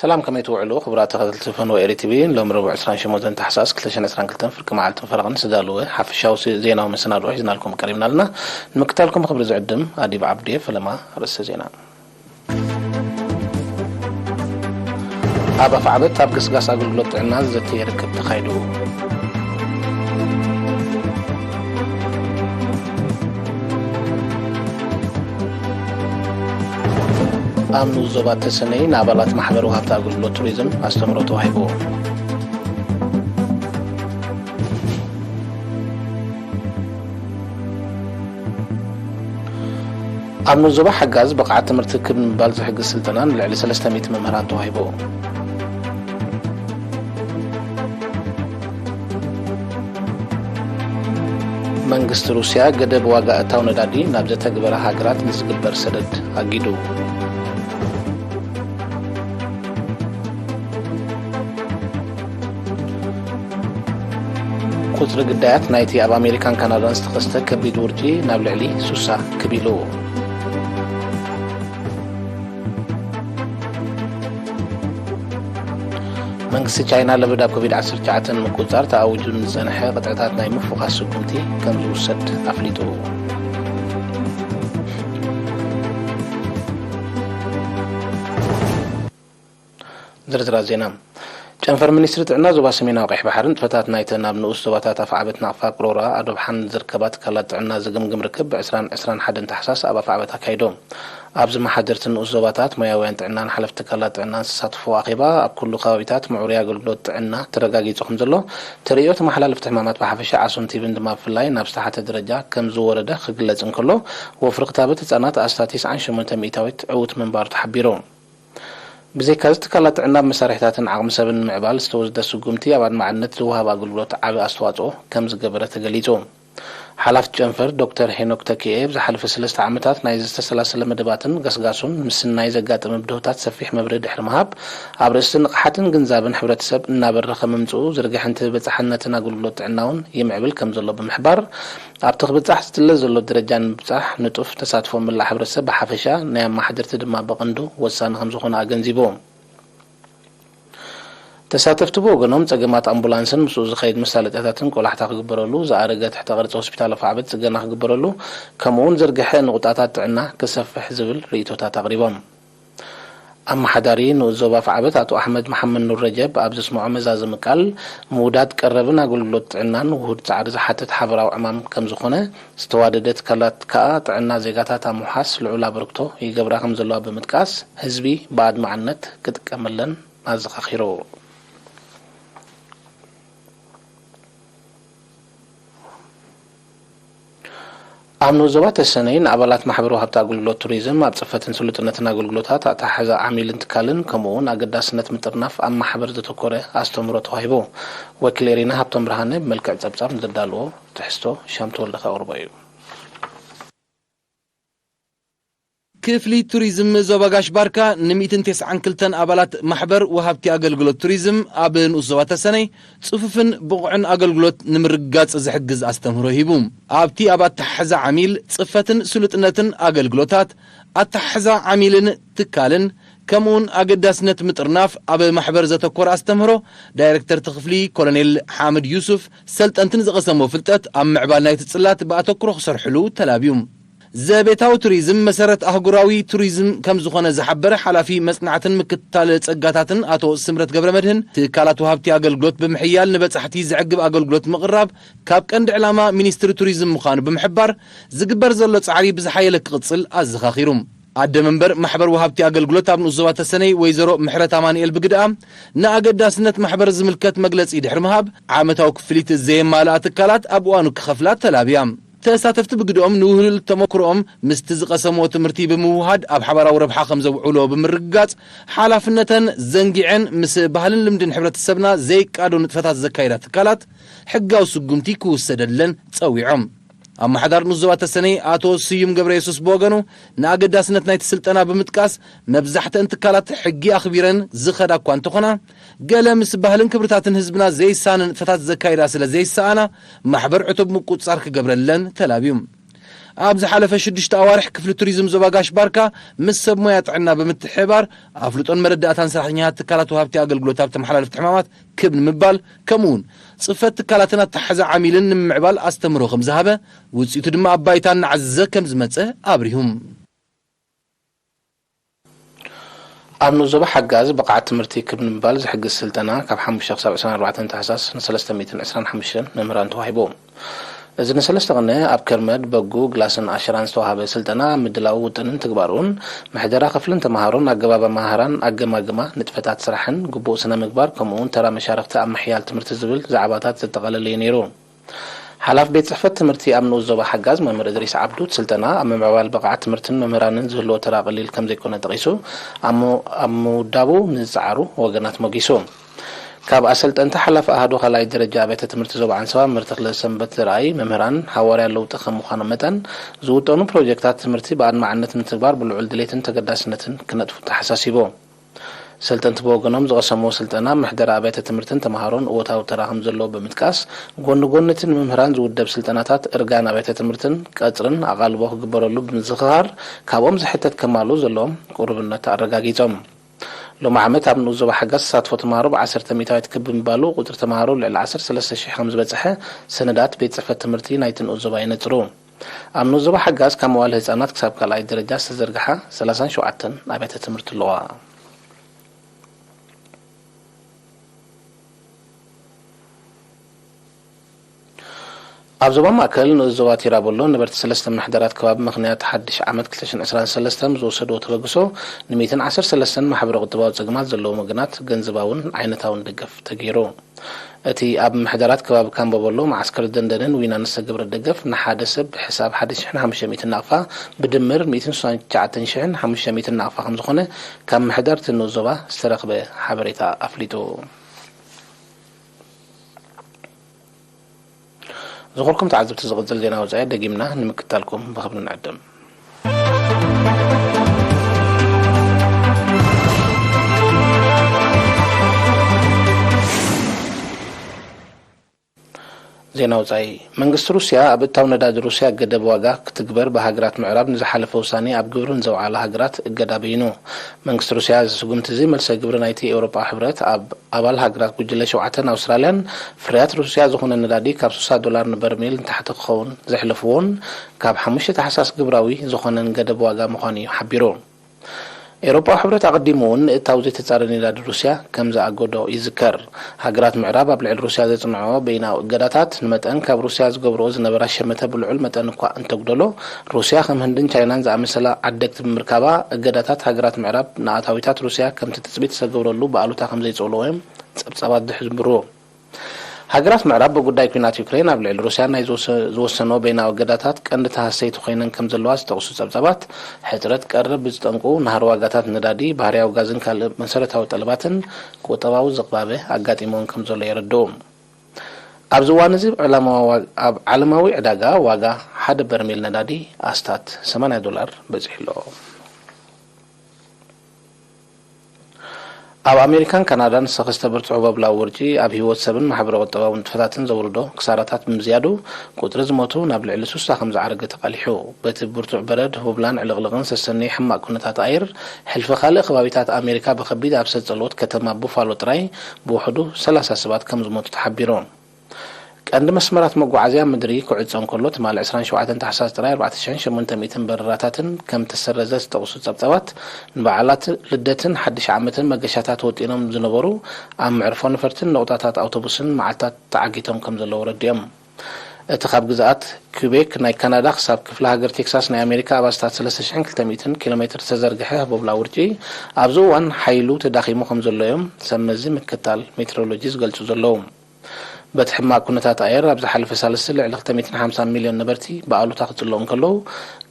ሰላም፣ ከመይ ትውዕሉ ክቡራት ተኸታተልቲ ፈነወ ኤሪ ቲቪ? ሎሚ ረቡዕ ዕስራን ሸሞንተን ታሕሳስ ክልተ ሽሕን ዕስራን ክልተን ፍርቂ መዓልቲ ፈረቕን ስዳልወ ሓፈሻዊ ስ-፣ ዜናዊ መሰናድኦ ሒዝናልኩም ቀሪብና ኣለና። ንምክታልኩም ብኽብሪ ዝዕድም ኣዲብ ዓብዴ። ፈለማ ኣርእስተ ዜና። ኣብ ኣፍዓበት ኣብ ገስጋስ ኣገልግሎት ጥዕና ዘተ ርክብ ተኻይዱ። ኣብ ንኡስ ዞባ ተሰነይ ንኣባላት ማሕበር ወሃብቲ ኣገልግሎት ቱሪዝም ኣስተምህሮ ተዋሂቡ። ኣብ ንኡስ ዞባ ሓጋዝ ብቕዓት ትምህርቲ ክብ ንምባል ዝሕግዝ ስልጠና ንልዕሊ ሰለስተ ሚእቲ መምህራን ተዋሂቡ። መንግስቲ ሩስያ ገደብ ዋጋ እታው ነዳዲ ናብ ዘተግበራ ሃገራት ንዝግበር ሰደድ ኣጊዱ። ቁጽሪ ግዳያት ናይቲ ኣብ ኣሜሪካን ካናዳን ዝተኸስተ ከቢድ ውርጪ ናብ ልዕሊ ሱሳ ክብ ኢሉ። መንግስቲ ቻይና ለበዳ ኮቪድ ዓሰርተ ትሽዓተ ንምቁጽጻር ተኣዊጁ ንዝጸንሐ ቅጥዕታት ናይ ምፍዃስ ስጉምቲ ከም ዝውሰድ ኣፍሊጡ። ዝርዝራት ዜና። ጨንፈር ሚኒስትሪ ጥዕና ዞባ ሰሜናዊ ቀይሕ ባሕሪ ንጥፈታት ናይተን ኣብ ንኡስ ዞባታት ኣፍዓበት ናቕፋ፣ ቅሮራ፣ ኣዶብሓን ዝርከባ ትካላት ጥዕና ዝግምግም ርክብ ብ ዕስራን ዕስራን ሓደን ታሕሳስ ኣብ ኣፍዓበት ኣካይዱ። ኣብዚ መሓደርቲ ንኡስ ዞባታት፣ ሞያውያን ጥዕናን ሓለፍቲ ትካላት ጥዕናን ዝተሳተፍዎ ኣኼባ፣ ኣብ ኩሉ ከባቢታት ምዕሩይ ኣገልግሎት ጥዕና ተረጋጊጹ ከም ዘሎ፣ ተርእዮ ተመሓላለፍቲ ሕማማት ብሓፈሻ ዓሶን ቲቪን ድማ ብፍላይ ናብ ዝተሓተ ደረጃ ከም ዝወረደ ክግለጽ እንከሎ፣ ወፍሪ ክታበት ህጻናት ኣስታት ተስዓን ሸሞንተን ሚእታዊት ዕዉት ምንባሩ ተሓቢሩ። ብዘይካዚ፣ ትካላት ጥዕና ብመሳርሒታትን ዓቕሚ ሰብን ንምዕባል ዝተወስደ ስጉምቲ ኣብ ኣድማዕነት ዝወሃብ ኣገልግሎት ዓቢ ኣስተዋጽኦ ከም ዝገበረ ተገሊጹ። ሓላፊ ጨንፈር ዶክተር ሄኖክ ተኪኤ፣ ኣብ ዝሓለፈ ሰለስተ ዓመታት ናይዚ ዝተሰላሰለ መደባትን ገስጋሱን ምስናይ ዘጋጠመ ብድሆታት ሰፊሕ መብርሂ ድሕሪ ምሃብ፣ ኣብ ርእሲ ንቕሓትን ግንዛብን ሕብረተሰብ እናበረኸ ምምጽኡ፣ ዝርግሐን ተበጻሕነትን ኣገልግሎት ጥዕና እውን ይምዕብል ከም ዘሎ ብምሕባር፣ ኣብቲ ክብጻሕ ዝድለ ዘሎ ደረጃ ንምብጻሕ ንጡፍ ተሳትፎ መላእ ሕብረተሰብ ብሓፈሻ፣ ናይ ኣመሓደርቲ ድማ ብቐንዱ ወሳኒ ከም ዝኾነ ኣገንዚቡ። ተሳተፍቲ ብወገኖም፣ ጸገማት ኣምቡላንስን ምስኡ ዝኸይድ መሳለጥያታትን ቆላሕታ ክግበረሉ፣ ዝኣረገ ትሕተ ቅርጺ ሆስፒታል ኣፍዓበት ጽገና ክግበረሉ፣ ከምኡውን ዝርግሐ ንቑጣታት ጥዕና ክሰፍሕ ዝብል ርእይቶታት ኣቕሪቦም። ኣመሓዳሪ ንኡስ ዞባ ኣፍዓበት ኣቶ ኣሕመድ መሓመድ ኑር ረጀብ ኣብ ዘስምዖ መዛዘሚ ቃል፣ ምውዳድ ቀረብን ኣገልግሎት ጥዕናን ውሁድ ጻዕሪ ዝሓትት ሓበራዊ ዕማም ከም ዝኾነ፣ ዝተዋደደ ትካላት ከኣ ጥዕና ዜጋታት ኣብ ምውሓስ ልዑል ኣበርክቶ ይገብራ ከም ዘለዋ ብምጥቃስ፣ ህዝቢ ብኣድማዕነት ክጥቀመለን ኣዘኻኺሩ። ኣብ ንኡስ ዞባ ተሰነይ ንኣባላት ማሕበር ወሃብቲ ኣገልግሎት ቱሪዝም ኣብ ጽፈትን ስሉጥነትን ኣገልግሎታት፣ ኣተሓሕዛ ዓሚልን ትካልን፣ ከምኡ እውን ኣገዳስነት ምጥርናፍ ኣብ ማሕበር ዘተኮረ ኣስተምህሮ ተዋሂቡ። ወኪል ኤሪና ሃብቶም ብርሃነ ብመልክዕ ጸብጻብ ንዘዳልዎ ትሕዝቶ ሻም ተወልደ ከቕርቦ እዩ። ክፍሊ ቱሪዝም ዞባ ጋሽ ባርካ ን ሚእትን ተስዓን ክልተን ኣባላት ማሕበር ወሃብቲ ኣገልግሎት ቱሪዝም ኣብ ንኡስ ዞባ ተሰነይ ጽፉፍን ብቑዕን ኣገልግሎት ንምርግጋጽ ዝሕግዝ ኣስተምህሮ ሂቡ። ኣብቲ ኣብ ኣተሓሕዛ ዓሚል፣ ጽፈትን ስሉጥነትን ኣገልግሎታት፣ ኣተሓሕዛ ዓሚልን ትካልን፣ ከምኡውን ኣገዳስነት ምጥርናፍ ኣብ ማሕበር ዘተኮረ ኣስተምህሮ፣ ዳይሬክተር እቲ ክፍሊ ኮሎኔል ሓምድ ዩሱፍ፣ ሰልጠንቲ ንዝቐሰምዎ ፍልጠት ኣብ ምዕባል ናይቲ ጽላት ብኣተኩሮ ክሰርሕሉ ተላብዩ። ዘቤታዊ ቱሪዝም መሰረት ኣህጉራዊ ቱሪዝም ከም ዝኾነ ዝሓበረ ሓላፊ መጽናዕትን ምክትታል ጸጋታትን ኣቶ ስምረት ገብረ መድህን፣ ትካላት ወሃብቲ ኣገልግሎት ብምሕያል ንበጻሕቲ ዘዕግብ ኣገልግሎት ምቕራብ ካብ ቀንዲ ዕላማ ሚኒስትሪ ቱሪዝም ምዃኑ ብምሕባር፣ ዝግበር ዘሎ ጻዕሪ ብዝሓየለ ክቕጽል ኣዘኻኺሩ። ኣደ መንበር ማሕበር ወሃብቲ ኣገልግሎት ኣብ ንኡስ ዞባ ተሰነይ ወይዘሮ ምሕረት ኣማኑኤል ብግድኣ፣ ንኣገዳስነት ማሕበር ዝምልከት መግለጺ ድሕሪ ምሃብ፣ ዓመታዊ ክፍሊት ዘየማልኣ ትካላት ኣብ እዋኑ ክኸፍላ ተላብያ። ተሳተፍቲ ብግድኦም ንውህሉል ተመክሮኦም ምስቲ ዝቐሰምዎ ትምህርቲ ብምውሃድ ኣብ ሓባራዊ ረብሓ ከም ዘውዕልዎ ብምርግጋጽ፣ ሓላፍነተን ዘንጊዐን ምስ ባህልን ልምድን ሕብረተሰብና ዘይቃዶ ንጥፈታት ዘካይዳ ትካላት ሕጋዊ ስጉምቲ ክውሰደለን ጸዊዖም። ኣመሓዳሪ ንኡስ ዞባ ተሰነይ ኣቶ ስዩም ገብረ የሱስ ብወገኑ፣ ንኣገዳስነት ናይቲ ስልጠና ብምጥቃስ፣ መብዛሕትአን ትካላት ሕጊ ኣኽቢረን ዝኸዳ እኳ እንተኾና፣ ገለ ምስ ባህልን ክብርታትን ህዝብና ዘይሳነ ንጥፈታት ዘካይዳ ስለ ዘይሰኣና፣ ማሕበር ዕቱብ ምቁጽጻር ክገብረለን ተላብዩ። ኣብ ዝሓለፈ ሽዱሽተ ኣዋርሕ ክፍሊ ቱሪዝም ዞባ ጋሽ ባርካ ምስ ሰብ ሞያ ጥዕና ብምትሕብባር ኣፍልጦን መረዳእታን ሰራሕተኛታት ትካላት ወሃብቲ ኣገልግሎት ኣብ ተመሓላለፍቲ ሕማማት ክብ ንምባል፣ ከምኡ እውን ጽፈት ትካላትን ኣተሓሕዛ ዓሚልን ንምምዕባል ኣስተምህሮ ከም ዝሃበ፣ ውጽኢቱ ድማ ኣብ ባይታ እናዓዘዘ ከም ዝመጸ ኣብሪሁ። ኣብ ንኡስ ዞባ ሓጋዝ ብቕዓት ትምህርቲ ክብ ንምባል ዝሕግዝ ስልጠና ካብ ሓሙሽተ ክሳብ ዕስራን ኣርባዕተን ታሕሳስ ንሰለስተ ሚእትን ዕስራን ሓሙሽተን መምህራን ተዋሂቡ። እዚ ንሰለስተ ቅነ ኣብ ከርመድ፣ በጉ፣ ግላስን ኣሽራን ዝተዋሃበ ስልጠና ኣብ ምድላው ውጥንን ትግባሩን፣ ምሕደራ ክፍልን ተምሃሮን፣ ኣገባብ ኣመሃህራን፣ ኣገማግማ ንጥፈታት ስራሕን ግቡእ ስነ ምግባር፣ ከምኡ እውን ተራ መሻርኽቲ ኣብ ምሕያል ትምህርቲ ዝብል ዛዕባታት ዘጠቓለለ እዩ ነይሩ። ሓላፊ ቤት ጽሕፈት ትምህርቲ ኣብ ንኡስ ዞባ ሓጋዝ መምህር እድሪስ ዓብዱ፣ እቲ ስልጠና ኣብ ምምዕባል ብቕዓት ትምህርትን መምህራንን ዝህልዎ ተራ ቀሊል ከም ዘይኮነ ጠቒሱ፣ ኣብ ም-፣ ኣብ ምውዳቡ ንዝጸዓሩ ወገናት ሞጊሱ። ካብ ኣሰልጠንቲ ሓላፊ ኣሃዱ ካልኣይ ደረጃ ኣብያተ ትምህርቲ ዞባ ዓንሰባ መምህር ተኽለ ሰንበት ዘርኣይ፣ መምህራን ሃዋርያ ለውጢ ከም ምዃኖም መጠን፣ ዝውጠኑ ፕሮጀክታት ትምህርቲ ብኣድማዕነት ምትግባር ብልዑል ድሌትን ተገዳስነትን ክነጥፉ ተሓሳሲቡ። ሰልጠንቲ ብወገኖም ዝቐሰምዎ ስልጠና ምሕደራ ኣብያተ ትምህርትን ተምሃሮን እወታዊ ተራ ከም ዘለዎ ብምጥቃስ፣ ጎኒ ጎኒ እቲ ንመምህራን ዝውደብ ስልጠናታት እርጋን ኣብያተ ትምህርትን ቀጽርን ኣቓልቦ ክግበረሉ ብምዝኽኻር፣ ካብኦም ዝሕተት ከማልኡ ዘለዎም ቁርብነት ኣረጋጊጾም። ሎሚ ዓመት ኣብ ንኡስ ዞባ ሓጋዝ ተሳትፎ ተምሃሮ ብዓሰርተ ሚእታዊት ክብ ብምባሉ፣ ቁጽሪ ተምሃሮ ልዕሊ ዓሰርተ ሰለስተ ሽሕ ከም ዝበጽሐ ሰነዳት ቤት ጽሕፈት ትምህርቲ ናይቲ ንኡስ ዞባ የነጽሩ። ኣብ ንኡስ ዞባ ሓጋዝ ካብ መዋለ ህጻናት ክሳብ ካልኣይ ደረጃ ዝተዘርግሓ ሰላሳን ሸውዓተን ኣብያተ ትምህርቲ ኣለዋ። ኣብ ዞባ ማእከል ንኡስ ዞባ ቲራቦሎ ነበርቲ ሰለስተ ምሕደራት ከባቢ ምኽንያት ሓድሽ ዓመት ክልተ ሽሕን ዕስራን ሰለስተን ዝወሰድዎ ተበግሶ፣ ንሚእትን ዓሰርተ ሰለስተን ማሕበረ ቁጠባዊ ጸገማት ዘለዎም ወገናት ገንዘባውን ዓይነታውን ደገፍ ተገይሩ። እቲ ኣብ ምሕደራት ከባቢ ካምቦቦሎ መዓስከር ደንደንን ዊናን ዝተገብረ ደገፍ፣ ንሓደ ሰብ ብሕሳብ ሓደ ሽሕን ሓሙሽተ ሚእትን ናቕፋ፣ ብድምር ሚእትን ስሳን ትሽዓተን ሽሕን ሓሙሽተ ሚእትን ናቕፋ ከም ዝኾነ፣ ካብ ምሕደር እቲ ንኡስ ዞባ ዝተረኽበ ሓበሬታ ኣፍሊጡ። ዝኸበርኩም ተዓዘብቲ፣ ዝቕጽል ዜና ወጻኢ ደጊምና ንምክታልኩም ብኽብሪ ንዕድም። ዜና ወጻኢ። መንግስቲ ሩስያ ኣብ እታው ነዳዲ ሩስያ ገደብ ዋጋ ክትግበር ብሃገራት ምዕራብ ንዝሓለፈ ውሳኔ ኣብ ግብሪ ንዘውዓላ ሃገራት እገዳ በይኑ። መንግስቲ ሩስያ እዚ ስጉምቲ እዚ መልሰ ግብሪ ናይቲ ኤውሮጳ ሕብረት ኣብ ኣባል ሃገራት ጉጅለ ሸውዓተን ኣውስትራልያን ፍርያት ሩስያ ዝኾነ ነዳዲ ካብ ስሳ ዶላር ንበርሜል ንታሕቲ ክኸውን ዘሕለፍዎን ካብ ሓሙሽተ ታሕሳስ ግብራዊ ዝኾነን ገደብ ዋጋ ምዃኑ እዩ ሓቢሩ። ኤውሮጳዊ ሕብረት ኣቐዲሙ እውን ንእታው ዘይተጻረየ ነዳዲ ሩስያ ከም ዝኣገዶ ይዝከር። ሃገራት ምዕራብ ኣብ ልዕሊ ሩስያ ዘጽንዕኦ በይናዊ እገዳታት ንመጠን ካብ ሩስያ ዝገብርኦ ዝነበራ ሸመተ ብልዑል መጠን እኳ እንተጉደሎ፣ ሩስያ ከም ህንድን ቻይናን ዝኣመሰላ ዓደግቲ ብምርካባ፣ እገዳታት ሃገራት ምዕራብ ንኣታዊታት ሩስያ ከምቲ ትጽቢት ዝተገብረሉ ብኣሉታ ከም ዘይጸልዎ እዮም ጸብጻባት ዝሕብሩ። ሃገራት ምዕራብ ብጉዳይ ኲናት ዩክሬን ኣብ ልዕሊ ሩስያ ናይ ዝወሰ-፣ ዝወሰንኦ በይናዊ እገዳታት ቀንዲ ተሃሰይቲ ኮይነን ከም ዘለዋ ዝጠቕሱ ጸብጻባት፣ ሕጽረት ቀረብ ብዝጠንቁ ናህሪ ዋጋታት ነዳዲ፣ ባህርያዊ ጋዝን ካልእ መሰረታዊ ጠለባትን ቁጠባዊ ዝቕባበ ኣጋጢምወን ከም ዘሎ የረድኡ። ኣብዚ እዋን እዚ ኣብ ዓለማዊ ዋ-፣ ኣብ ዓለማዊ ዕዳጋ ዋጋ ሓደ በርሜል ነዳዲ ኣስታት ሰማንያ ዶላር በጺሑ ኣሎ። ኣብ ኣሜሪካን ካናዳን ዝተኸስተ ብርቱዕ ህቦብላዊ ውርጪ ኣብ ህይወት ሰብን ማሕበረ ቁጠባዊ ንጥፈታትን ዘውርዶ ክሳራታት ብምዝያዱ፣ ቁጽሪ ዝሞቱ ናብ ልዕሊ ስሳ ከም ዝዓረገ ተቓሊሑ። በቲ ብርቱዕ በረድ፣ ህቦብላን ዕልቕልቕን ዝተሰነየ ሕማቕ ኩነታት ኣየር፣ ሕልፊ ካልእ ከባቢታት ኣሜሪካ ብኸቢድ ኣብ ዝተጸልወት ከተማ ቡፋሎ ጥራይ ብውሕዱ ሰላሳ ሰባት ከም ዝሞቱ ተሓቢሩ። ቀንዲ መስመራት መጓዓዝያ ምድሪ ክዕጾ እንከሎ፣ ትማሊ ዕስራን ሸውዓተን ታሕሳስ ጥራይ ኣርባዕተ ሽሕን ሸሞንተ ሚእትን በረራታትን ከም ተሰረዘ ዝጠቕሱ ጸብጻባት፣ ንበዓላት ልደትን ሓድሽ ዓመትን መገሻታት ወጢኖም ዝነበሩ ኣብ መዕርፎ ነፈርትን ነቑጣታት ኣውቶቡስን መዓልታት ተዓጊቶም ከም ዘለዉ ረዲኦም። እቲ ካብ ግዝኣት ኲቤክ ናይ ካናዳ ክሳብ ክፍለ ሃገር ቴክሳስ ናይ ኣሜሪካ ኣብ ኣስታት ሰለስተ ሽሕን ክልተ ሚእትን ኪሎ ሜትር ዝተዘርግሐ ህቦብላ ውርጪ፣ ኣብዚ እዋን ሓይሉ ተዳኺሙ ከም ዘሎ እዮም ሰብ መዚ ምክትታል ሜትሮሎጂ ዝገልጹ ዘለዉ። በቲ ሕማቕ ኩነታት ኣየር፣ ኣብ ዝሓለፈ ሳልስቲ ልዕሊ ክልተ ሚእትን ሓምሳን ሚልዮን ነበርቲ ብኣሉታ ክጽለኡ እንከለዉ፣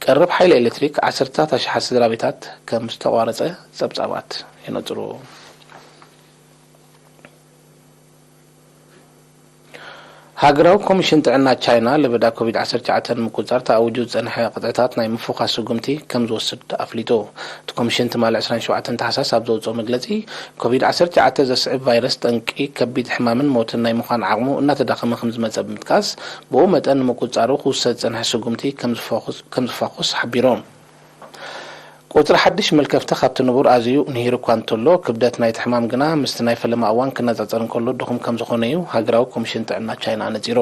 ቀረብ ሓይሊ ኤሌክትሪክ ዓሰርታት ኣሽሓት ስድራ ቤታት ከም ዝተቋረጸ ጸብጻባት የነጽሩ። ሃገራዊ ኮሚሽን ጥዕና ቻይና ለበዳ ኮቪድ ዓሰርተ ትሽዓተ ንምቁጽጻር ተኣዊጁ ዝጸንሐ ቅጥዕታት ናይ ምፍዃስ ስጉምቲ ከም ዝወስድ ኣፍሊጡ። እቲ ኮሚሽን ትማሊ ዕስራን ሸውዓተን ታሕሳስ ኣብ ዘውጽኦ መግለጺ፣ ኮቪድ ዓሰርተ ትሽዓተ ዘስዕብ ቫይረስ ጠንቂ ከቢድ ሕማምን ሞትን ናይ ምዃን ዓቕሙ እናተዳኸመ ከም ዝመጸ ብምጥቃስ፣ ብኡ መጠን ንምቁጽጻሩ ክውሰድ ዝጸንሐ ስጉምቲ ከም ዝፈኹስ፣ ከም ዝፈኹስ ሓቢሩ። ቁጽሪ ሓድሽ መልከፍቲ ካብቲ ንቡር ኣዝዩ ንሂሩ እኳ እንተሎ፣ ክብደት ናይቲ ሕማም ግና ምስቲ ናይ ፈለማ እዋን ክነጻጸር እንከሎ ድኹም ከም ዝኾነ እዩ ሃገራዊ ኮሚሽን ጥዕና ቻይና ኣነጺሩ።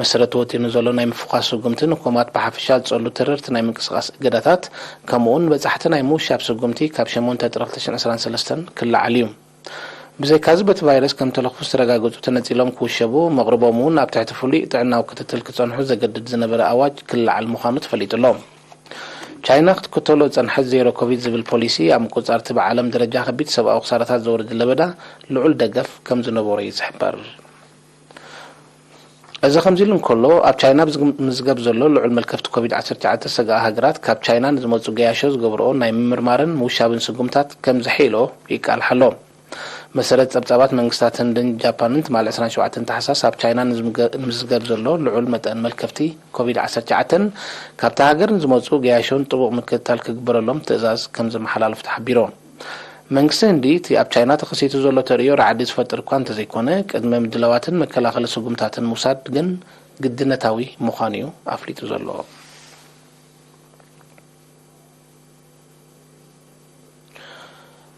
መሰረት ተወጢኑ ዘሎ ናይ ምፍዃስ ስጉምቲ ንኮማት ብሓፈሻ ዝጸሉ ተረርቲ ናይ ምንቅስቓስ እገዳታት፣ ከምኡውን በጻሕቲ ናይ ምውሻብ ስጉምቲ ካብ ሸሞንተ ጥሪ ክልተ ሽሕን ዕስራን ሰለስተን ክለዓል እዩ። ብዘይካዚ በቲ ቫይረስ ከም ተለኽፉ ዝተረጋገጹ ተነጺሎም ክውሸቡ፣ መቕርቦም እውን ኣብ ትሕቲ ፍሉይ ጥዕናዊ ክትትል ክጸንሑ ዘገድድ ዝነበረ ኣዋጅ ክለዓል ምዃኑ ተፈሊጡ ኣሎ። ቻይና ክትክተሎ ዝጸንሐት ዜሮ ኮቪድ ዝብል ፖሊሲ ኣብ ምቁጽጻር እቲ ብዓለም ደረጃ ከቢድ ሰብኣዊ ክሳራታት ዘውረደ ለበዳ ልዑል ደገፍ ከም ዝነበሮ እዩ ዝሕበር። እዚ ከምዚ ኢሉ እንከሎ፣ ኣብ ቻይና ብዝግ-፣ ምዝገብ ዘሎ ልዑል መልከፍቲ ኮቪድ ዓሰርተ ትሽዓተ ሰጋኢ ሃገራት ካብ ቻይና ንዝመጹ ገያሾ ዝገብርኦ ናይ ምምርማርን ምውሻብን ስጉምታት ከም ዘሐይሎ ይቃልሕ ኣሎ። መሰረት ጸብጻባት መንግስታት ህንድን ጃፓንን ትማሊ ዕስራን ሸውዓተን ታሕሳስ ኣብ ቻይና ንዝምገ-፣ ንምዝገብ ዘሎ ልዑል መጠን መልከፍቲ ኮቪድ ዓሰርተ ትሽዓተ ካብታ ሃገር ንዝመጹ ገያሾን ጥቡቕ ምክትታል ክግበረሎም ትእዛዝ ከም ዘመሓላለፉ ተሓቢሩ። መንግስቲ ህንዲ እቲ ኣብ ቻይና ተኸሲቱ ዘሎ ተርእዮ ራዕዲ ዝፈጥር እኳ እንተዘይኮነ፣ ቅድመ ምድላዋትን መከላኸሊ ስጉምታትን ምውሳድ ግን ግድነታዊ ምዃኑ እዩ ኣፍሊጡ ዘሎ።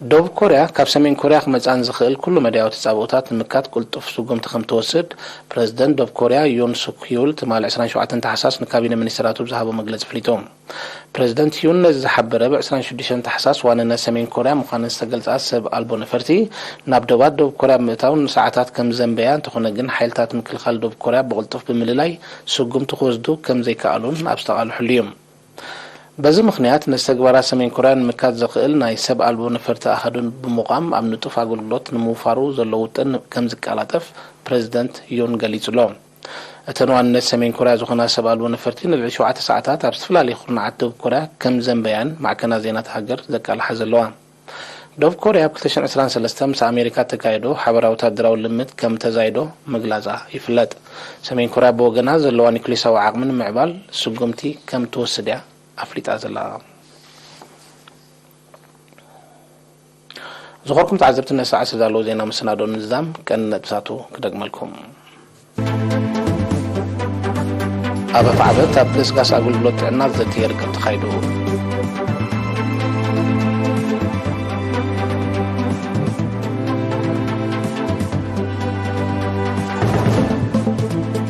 ደቡብ ኮርያ ካብ ሰሜን ኮርያ ክመጽኣን ዝኽእል ኩሉ መዳያዊ ተጻብኦታት ንምካት ቅልጡፍ ስጉምቲ ከም ትወስድ ፕረዚደንት ደቡብ ኮርያ ዮን ሱክ ዩል ትማሊ ዕስራን ሸውዓተን ታሕሳስ ንካቢነ ሚኒስትራቱ ብዝሃቦ መግለጺ ኣፍሊጡ። ፕረዚደንት ዩን ነዚ ዝሓበረ ብ ዕስራን ሽዱሽተን ታሕሳስ ዋንነት ሰሜን ኮርያ ምዃነን ዝተገልጻ ሰብ ኣልቦ ነፈርቲ ናብ ዶባት ደቡብ ኮርያ ብምእታው ንሰዓታት ከም ዘንበያ፣ እንተኾነ ግን ሓይልታት ምክልኻል ደቡብ ኮርያ ብቕልጡፍ ብምልላይ ስጉምቲ ክወስዱ ከም ዘይከኣሉን ኣብ ዝተቓልሐሉ እዩ። በዚ ምኽንያት ነዚ ተግባራት ሰሜን ኮርያ ንምካት ዘኽእል ናይ ሰብ ኣልቦ ነፈርቲ ኣሃዱን ብምቋም ኣብ ንጡፍ ኣገልግሎት ንምውፋሩ ዘሎ ውጥን ከም ዝቀላጠፍ ፕረዚደንት ዩን ገሊጹ ኣሎ። እተን ዋንነት ሰሜን ኮርያ ዝኾና ሰብ ኣልቦ ነፈርቲ ንልዕሊ ሸውዓተ ሰዓታት ኣብ ዝተፈላለዩ ኩርናዓት ደቡብ ኮርያ ከም ዘንበያን ማዕከናት ዜናት ሃገር ዘቃልሓ ዘለዋ። ደቡብ ኮርያ ኣብ ክልተ ሽሕን ዕስራን ሰለስተን ምስ ኣሜሪካ እተካየዶ ሓበራዊ ወታደራዊ ልምምድ ከም ተዛይዶ ምግላጻ ይፍለጥ። ሰሜን ኮርያ ብወገና ዘለዋ ኒኩሌሳዊ ዓቕሚ ንምዕባል ስጉምቲ ከም ትወስድ እያ ኣፍሊጣ ዘላ። ዝኾርኩም ተዓዘብቲ፣ ነዚ ሰዓት ዝተዳለወ ዜና መሰናዶ ንምዝዛም ቀንዲ ነጥብታቱ ክደግመልኩም። ኣብ ኣፍዓበት ኣብ ገስጋስ ኣገልግሎት ጥዕና ዘድልየ ርክብ ተኻይዱ።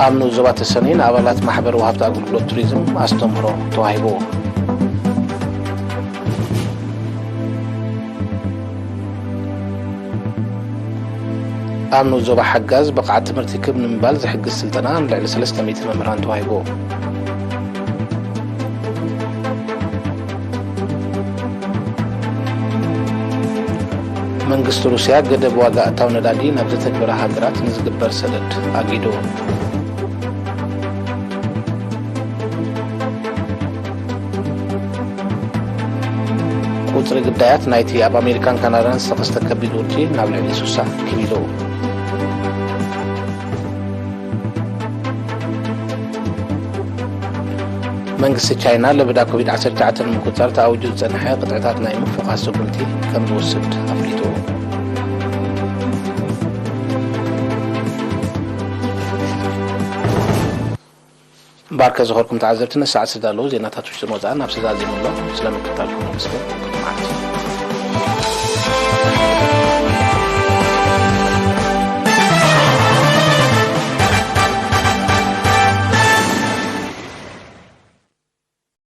ኣብ ንኡስ ዞባ ተሰነይ ንኣባላት ማሕበር ወሃብቲ ኣገልግሎት ቱሪዝም ኣስተምህሮ ተዋሂቡ። ኣብ ንኡስ ዞባ ሓጋዝ ብቕዓት ትምህርቲ ክብ ንምባል ዝሕግዝ ስልጠና ንልዕሊ ሰለስተ ሚእቲ መምህራን ተዋሂቡ። መንግስቲ ሩስያ ገደብ ዋጋ ኣታዊ ነዳዲ ናብ ዘተግበራ ሃገራት ንዝግበር ሰደድ ኣጊዱ። ቁጽሪ ግዳያት ናይቲ ኣብ ኣሜሪካን ካናዳን ዝተኸስተ ከቢድ ውርጪ ናብ ልዕሊ ሱሳ ክብ ኢሉ። መንግስቲ ቻይና ለበዳ ኮቪድ ዓሰርተ ትሽዓተ ንምቁጽጻር ተኣዊጁ ዝጸንሐ ቅጥዕታት ናይ ምፍዃስ ስጉምቲ ከም ዝወስድ ኣፍሊጡ። ባርከ ዝኾርኩም ተዓዘብቲ፣ ንሰዓት ዝተዳለዉ ዜናታት ውሽጥን ወጻእን ኣብ ዝተዛዘሙ ኣሎ። ስለ ምክትታልኩም ነመስግን። መዓልቲ።